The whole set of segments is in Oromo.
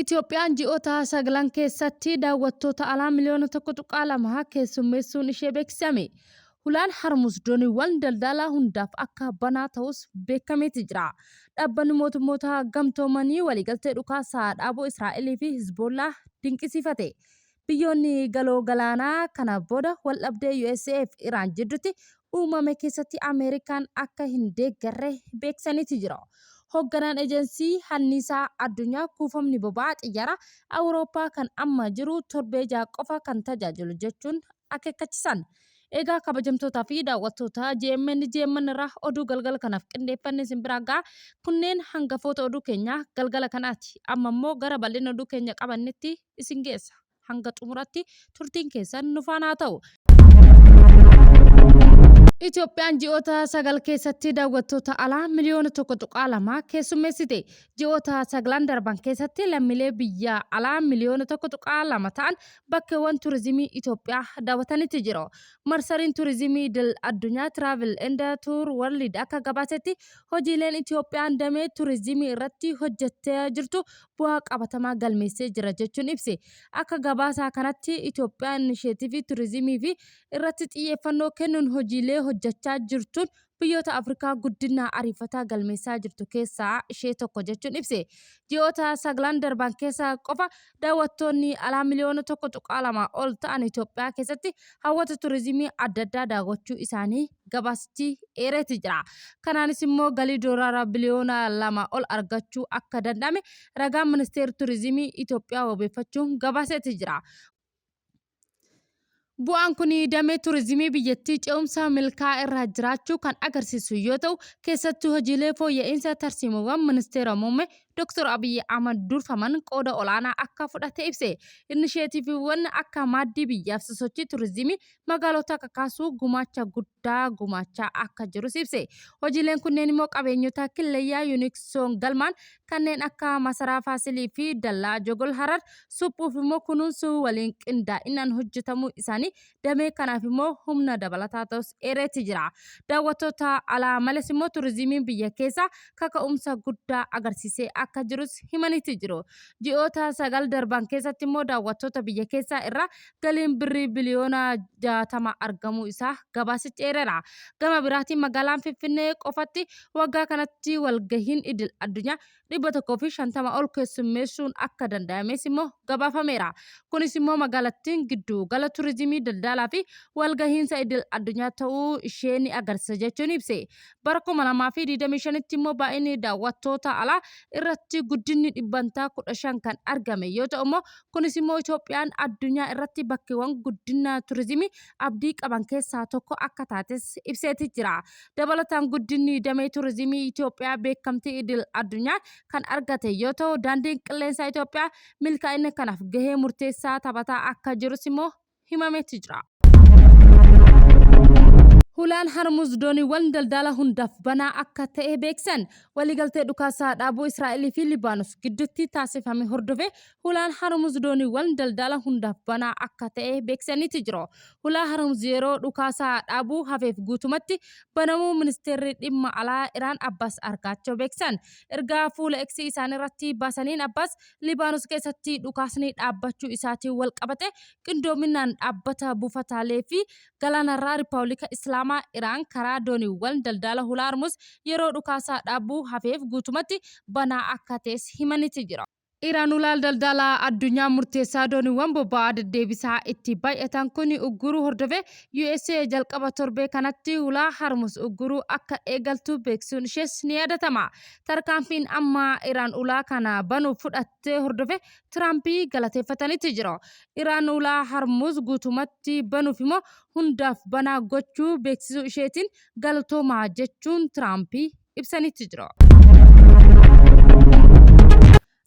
Itoophiyaan ji'oota saglan keessatti daawwattoota alaa miliyoona 1.2 keessummeessuun ishee beeksisame. Hulaan Harmuz dooniiwwan daldalaa hundaaf akka banaa ta'us beekameeti jira. Dhaabbanni Mootummoota Gamtoomanii waliigaltee dhukaasa dhaabuu Israa'elii fi Hizboollaah dinqisiifate. Biyyoonni Galoo Galaanaa kana booda waldhabdee usa fi Iraan jiddutti uumame keessatti Ameerikaan akka hin deeggarre beeksaniiti jiru. Hoogganaan Ejensii Hanniisaa Addunyaa kuufamni boba'aa xiyyaaraa Awurooppaa kan amma jiru torbee jaha qofa kan tajaajilu jechuun akeekkachisan. Egaa kabajamtootaa fi daawwattoota JMN JMN irraa oduu galgala kanaaf qindeeffanne isin biraa ga'a. Kunneen hangafoota oduu keenyaa galgala kanaati. Amma immoo gara bal'ina oduu keenya qabannetti isin geessa. Hanga xumuratti turtiin keessan nu faana haa ta'u. Itoophiyaan ji'oota 9 keessatti daawwattoota alaa miliyoona 1.2 keessummeessite. Ji'oota saglan darban keessatti lammiilee biyya alaa miliyoona 1.2 ta'an bakkeewwan turizimii Itoophiyaa daawwatanitti jiru. Marsariin turizimii idil addunyaa Travel and Tour World akka gabaasetti hojiileen Itoophiyaan damee turizimii irratti hojjettee jirtu bu'aa qabatamaa galmeessee jira jechuun ibse. Akka gabaasaa kanatti Itoophiyaan inisheetivii turizimii fi irratti xiyyeeffannoo kennuun hojiilee hojjechaa jirtuun biyyoota Afrikaa guddina ariifataa galmeessaa jirtu keessaa ishee tokko jechuun ibse. Ji'oota saglan darban keessa qofa daawwattoonni alaa miliyoona 1.2 ol ta'an Itoophiyaa keessatti hawwata turizimii adda addaa daawwachuu isaanii gabaasichi eereeti jira. Kanaanis immoo galii doolaara biliyoona 2 ol argachuu akka danda'ame ragaan ministeerri turizimii Itoophiyaa wabeeffachuun gabaaseeti jira. Bu'aan kun damee turizimii biyyattii ce'umsa milkaa'aa irra jiraachuu kan agarsiisu yoo ta'u, keessattuu hojiilee fooyya'iinsa tarsiimoowwan Ministeera Muummee Dr. Abiyyi Ahmad durfaman qooda olaanaa akka fudhate ibse. Inisheetiiviiwwan akka maaddii biyyaaf sosochii turizimii magaalotaa kakaasuu gumaacha guddaa gumaachaa akka jirus ibse. Hojiileen kunneen immoo qabeenyota killayyaa Yuunisksoon galmaan kanneen akka Masaraa Faasilii fi Dallaa Jogol Harar suphuuf immoo kunuunsuu waliin qindaa'inaan hojjetamuu isaanii damee kanaaf immoo humna dabalataa ta'us eereeti jira. Daawwattoota alaa males immoo turizimiin biyya keessaa kaka'umsa guddaa agarsiisee akka jirus himaniiti jiru. Ji'oota 9 darban keessatti immoo daawwattoota biyya keessaa irraa galiin birrii biliyoona 60 argamuu isaa gabaasichi eereera. Gama biraatiin magaalaan Finfinnee qofatti waggaa kanatti walgahiin idil addunyaa 150 ol keessummeessuun akka danda'ames immoo gabaafameera. Kunis immoo magaalattiin giddu gala turizimii daldalaa fi walgahiinsa idil addunyaa ta'uu ishee ni agarsiisa jechuun ibse. Bara 2025tti immoo baay'inni daawwattoota alaa irratti guddinni dhibbantaa 15 kan argame yoo ta'u immoo kunis immoo Itoophiyaan addunyaa irratti bakkeewwan guddina turizimii abdii qaban keessaa tokko akka taates ibseeti jira. Dabalataan guddinni damee turizimii Itoophiyaa beekamtii idil addunyaa kan argate yoo ta'u, daandiin qilleensaa Itoophiyaa milkaa'ina kanaaf gahee murteessaa taphataa akka jirus immoo himameeti jira. Hulaan Harmuz dooniiwwan daldala hundaaf banaa akka ta'e beeksisan. Waliigaltee dhukaasa dhaabuu Israa'elii fi Libaanos gidduutti taasifame hordofee Hulaan Harmuz dooniiwwan daldala hundaaf banaa akka ta'e beeksisaniiti jiru. Hulaa Harmuz yeroo dhukaasa dhaabuu hafeef guutumatti banamuu Ministeerri Dhimma Alaa Iraan Abbaas Argaachoo beeksisan. Ergaa fuula X isaaniirratti baasaniin Abbaas, Libaanos keessatti dhukaasni dhaabbachuu isaatiin walqabatee qindoominaan dhaabbata buufataalee fi galaanarraa Rippabilika Islaamaa Iraan karaa dooniiwwan daldaala Hulaa Hormuz yeroo dhukaasa dhaabuu hafeef guutumatti banaa akka ta'es himaniiti jiru. Iraan hulaa daldala addunyaa murteessaa dooniiwwan boba'aa deddeebisaa itti baay'atan kun ugguruu hordofee USA jalqaba torbee kanatti hulaa Hormuz ugguruu akka eegaltu beeksisuun ishees ni yaadatama. Tarkaanfiin amma Iraan ulaa kana banuuf fudhatte hordofee Tiraamp galateeffataniiti jiru. Iraan ulaa Harmuuz guutumatti banuuf immoo hundaaf banaa gochuu beeksisuu isheetiin galatoomaa jechuun Tiraamp ibsaniiti jiru.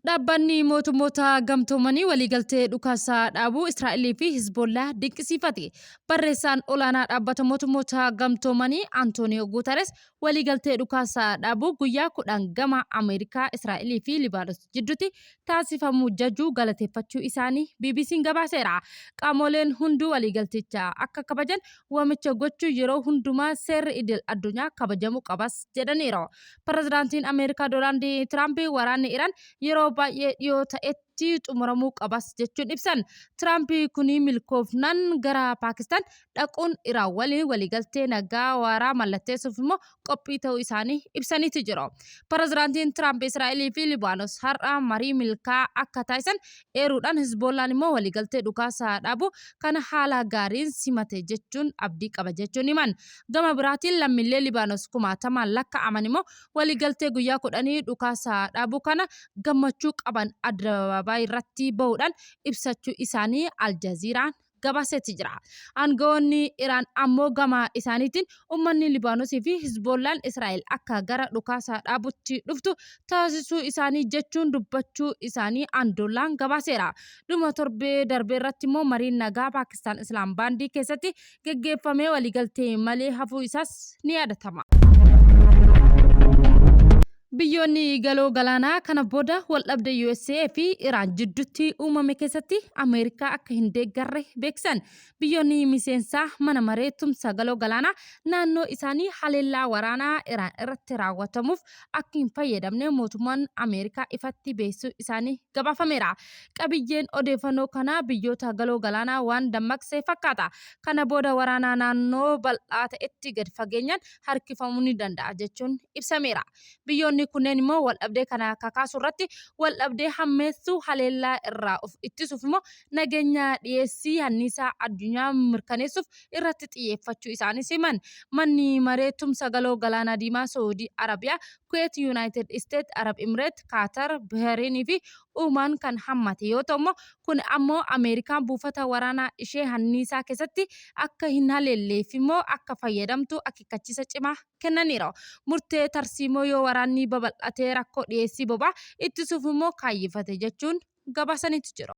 Dhaabbanni mootummoota gamtoomanii waliigaltee dhukaasa dhaabuu Israa'elii fi Hizboollaa dinqisiifate. Barreessaan olaanaa dhaabbata mootummoota gamtoomanii Antooniyoo Guutares waliigaltee dhukaasa dhaabuu guyyaa 10 gama Ameerikaa, Israa'elii fi Libaanos jidduutti taasifamu jajuu galateeffachuu isaanii BBC'n gabaaseera. Qaamoleen hunduu waliigalticha akka kabajan waamicha gochuun yeroo hundumaa seerri idil addunyaa kabajamuu qabas jedhaniiru. Pirezidaantiin Ameerikaa Doonaald Tiraamp waraanni Iraan yeroo baay'ee dhiyoo ta'etti dhiyootti xumuramuu qabas jechuun ibsan. Tiraamp kuni milkoofnaan gara Paakistaan dhaquun Iraan waliin waliigaltee nagaa waaraa mallatteessuuf immoo qophii ta'uu isaanii ibsaniiti jiru. Pirezidaantiin Tiraamp Israa'elii fi Libaanos har'a marii milkaa'aa akka taasisan eeruudhaan Hizboollaan immoo waliigaltee dhukaasa dhaabuu kana haala gaariin simate jechuun abdii qaba jechuun himan. Gama biraatiin lammiilee Libaanos kumaatamaan lakkaa'aman immoo waliigaltee guyyaa kudhanii dhukaasa dhaabuu kana gammachuu qaban addabaabaayii irratti bahuudhaan ibsachuu isaanii Aljaziiraan gabaaseeti jira. Aangawoonni Iraan ammoo gama isaaniitiin uummanni Libaanosii fi Hizboollaan Israa'el akka gara dhukaasa dhaabutti dhuftu taasisuu isaanii jechuun dubbachuu isaanii Andoollaan gabaaseera. Dhuma torbee darbee irratti immoo mariin nagaa Paakistaan Islaambaandii keessatti geggeeffamee waliigaltee malee hafuu isaas ni yaadatama. Biyyoonni galoo galaanaa kana booda waldhabdee USA fi Iraan jidduutti uumame keessatti Ameerikaa akka hin deeggarre beeksisan. Biyyoonni miseensaa mana maree tumsa galoo galaanaa naannoo isaanii haleellaa waraanaa Iraan irratti raawwatamuuf akka hin fayyadamne mootummaan Ameerikaa ifatti beeksisuu isaanii gabaafameera. Qabiyyeen odeeffannoo kanaa biyyoota galoo galaanaa waan dammaqse fakkaata. Kana booda waraanaa naannoo bal'aa ta'etti gad fageenyaan harkifamuu ni danda'a jechuun ibsameera. Biyyoonni kunneen immoo waldhabdee kana kakaasuu irratti waldhabdee hammeessuu haleellaa irraa of ittisuuf immoo nageenya dhiyeessii anniisaa addunyaa mirkaneessuuf irratti xiyyeeffachuu isaaniis himan. Manni maree tumsa galoo galaanaa diimaa Su'uudii Arabiyaa, Kuweet, Yuunaayitid Isteet, Arab Imireet, Kaatar, Bahariinii fi Uumaan kan hammate yoo ta'u immoo kun ammoo Ameerikaan buufata waraanaa ishee anniisaa keessatti akka hin haleelleef immoo akka fayyadamtu akeekkachiisa cimaa kennaniiru. Murtee tarsiimoo yoo waraanni babal'atee rakkoo dhiyeessii boba'aa ittisuuf immoo kaayyeffate jechuun gabaasaniitu jiru.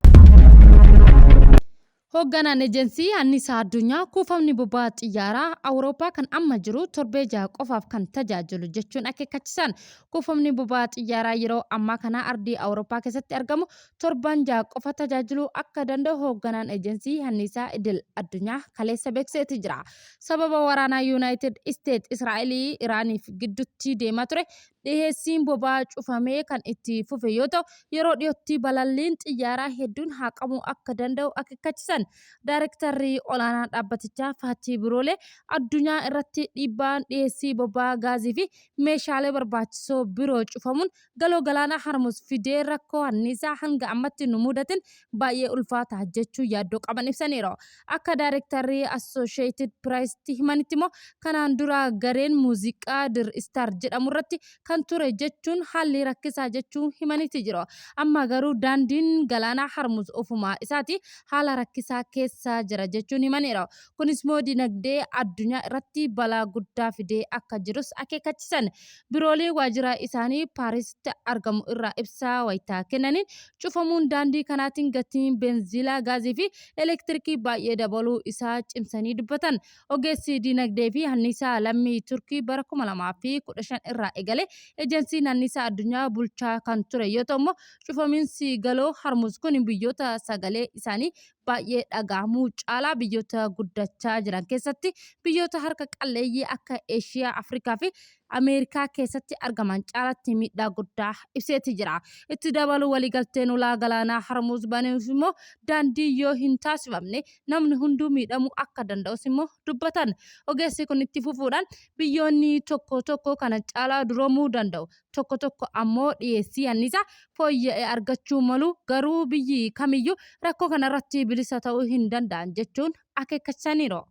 Hoogganaan Ejensii Anniisaa Addunyaa kuufamni boba'aa xiyyaaraa Awurooppaa kan amma jiru torbee jaha qofaaf kan tajaajilu jechuun akeekkachiisan. Kuufamni boba'aa xiyyaaraa yeroo ammaa kana ardii Awurooppaa keessatti argamu torban jaha qofa tajaajiluu akka danda'u hoogganaan Ejensii Anniisaa Idil Addunyaa kaleessa beeksiseeti jira. Sababa waraanaa Yuunaayitid Isteet Israa'elii Iraaniif gidduutti deemaa ture Dhiheessiin boba'aa cufamee kan itti fufe yoo ta'u, yeroo dhiyootti balalliin xiyyaaraa hedduun haqamuu akka danda'u akeekkachisan. Daarektarri olaanaan dhaabbatichaa Faatii Biroolee, addunyaa irratti dhiibbaan dhiheessii boba'aa, gaazii fi meeshaalee barbaachisoo biroo cufamuun galoo galaanaa Harmuz fidee rakkoo anniisaa hanga ammatti nu mudateen baay'ee ulfaata jechuun yaaddoo qaban ibsaniiru. Akka daarektarri Associated Press'tti himanitti immoo kanaan dura gareen muuziqaa Dir Star jedhamu irratti kan ture jechuun haalli rakkisaa jechuu himaniiti jiru. Amma garuu daandiin galaanaa Harmuz ofumaa isaati haala rakkisaa keessa jira jechuun himaniiru. Kunis immoo dinagdee addunyaa irratti balaa guddaa fidee akka jirus akeekkachiisan. Biroolee waajjira isaanii Paarisitti argamu irraa ibsa wayita kennaniin cufamuun daandii kanaatiin gatiin beenziilaa, gaazii fi elektirikii baay'ee dabaluu isaa cimsanii dubbatan. Ogeessi diinagdee fi anniisaa lammii Turkii bara 2015 irraa eegalee Ejensiin Anniisaa Addunyaa bulchaa kan ture yoo ta'u immoo cufamiinsi galoo Harmuz kun biyyoota sagalee isaanii baay'ee dhaga'amuu caalaa biyyoota guddachaa jiran keessatti biyyoota harka qalleeyyii akka Eeshiyaa, Afrikaa fi Ameerikaa keessatti argaman caalatti miidhaa guddaa ibseeti jira. Itti dabaluu waliigalteen ulaa galaanaa Harmuuz banuuf immoo daandii yoo hin taasifamne namni hunduu miidhamuu akka danda'us immoo dubbatan. Ogeessi kun itti fufuudhaan biyyoonni tokko tokko kana caalaa duroomuu danda'u. Tokko tokko ammoo dhiyeessii anniisaa fooyya'e argachuu malu garuu biyyi kamiyyuu rakkoo kanarratti bilisa ta'uu hin danda'an jechuun akeekkachisaniiru.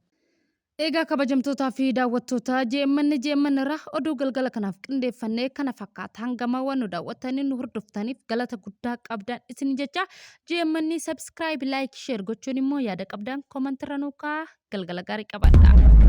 Egaa kabajamtootaa fi daawwattoota JMN JMN irraa oduu galgala kanaaf qindeeffannee kana fakkaata. Hangama waan nu daawwattanii nu hordoftaniif galata guddaa qabdan isin jecha JMN subscribe, like, share gochuun immoo yaada qabdan comment irra nuu kaa'aa. Galgala gaarii qabaadhaa.